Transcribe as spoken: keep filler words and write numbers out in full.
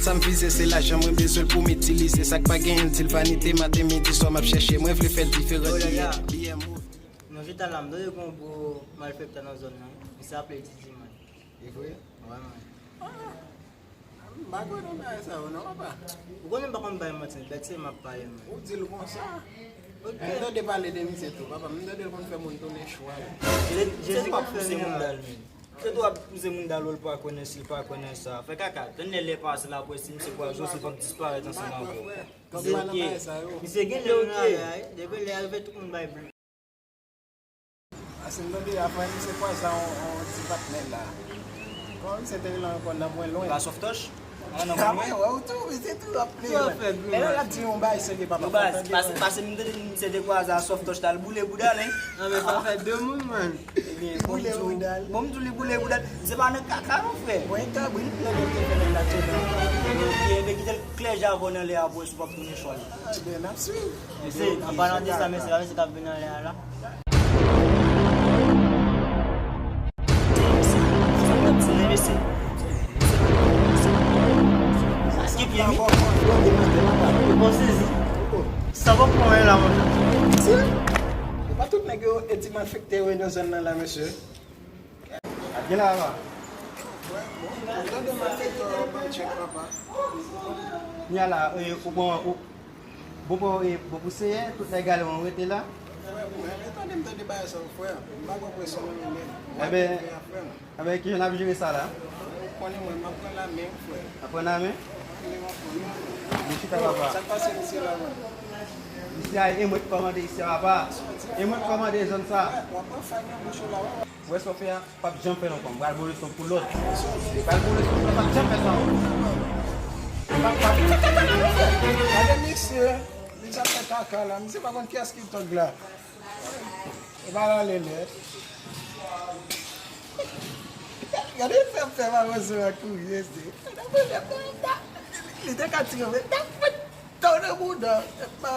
Sa m vize se lajan, mwen bezwen l pou m itilize. Sa k pa genyen l di l vanite, maten, midi, swa m ap chèche. Mwen vle fè l diferan, li ye, li ye move. Non, jeta la, m tande gon gwo malfektè nan zòn nan. Misye aple Didi, man. E vre? Wè, man. M pa kwè nan bagay sa yo non, papa. Ou konnen m pa konn bay manti, bèt se m ap pale, man. Ou di l konsa. M tande pale de misye tou, papa. M tande l konn fè moun tounen chwal. Jezi konn fè mirak. Se tou ap pouse moun dal ou l pa konnen si l pa konnen sa. Fè kaka, tann lè lè pase la pou wè si misye pral jwe si l p ap disparèt ansanm avè w. Kòm pa nan bagay sa yo. Misye gen lè nan avè a, depi lè a rive tout moun bay blan. Ase m tande afè misye kwaze a on ti patnè la. Kòman misye te rele ankò nan pwen lwen? Pa Softoch? An nan Ah, pwen lwen? Wè, ou tou, misye tou ap plede. Lè la di yon bagay serye, papa. Yo baz, pase pase m tande misye te kwaze a Softoch la, l boule bouda l, hein? Nan men pa fè de moun, man. Ebyen, bon, Boule bouda l. Bon, m tou li boule bouda l. Se pa nan kaka non, frè. Mwen kabrit m tande misye fè nèg la tchè nan. Ebyen, kite l klè javò nan lè a pou wè si w p ap tounen chwal. Ebyen, n ap swiv. Mesye, an palan de sa, mesye, pa mesye k ap vin anlè a la. Sa k ap di, mesye? Sa ki pye mi? Ou bon sezi. Sa pa pran la, mwen. E pa tout nèg yo e ti malfektè yo nan zòn nan la, mesye. Gen la, papa. Mwen tande malfektè yo bay tchèk, papa. Nya la, e, ou bon, ou, bon, bon, e, bon, pou seyè, tout nèg ale, ou rete la. Frè, mwen tande m tande bagay sa yo, frè. M pa pran presyon nan men nèg. Ebyen, Frè, frè. Ebyen, kijan n ap jere sa la? Konnen mwen, m ap pran lamen, frè. Ap pran lamen? Konnen m ap pran lamen. Byen chita, papa. Sa k pase misye la, man? Misye a, e mwen ki kòmande isi a, papa. E mwen ki kòmande zòn sa. W ap pran fay nan bouch ou la, wè. Wè sa w fè a, p ap janm fè l ankò. M pral boule son pou lòd. M pral boule son pou lòd, p ap janm fè sa ankò. Gade misye, misye ap fè kaka la. Misye pa konn kiyès ki tòg la. E pa la lele. Gade fè fè mawozo a kouri, mesye. Li te ka tire, men ta fèt tò nan bouda. E pa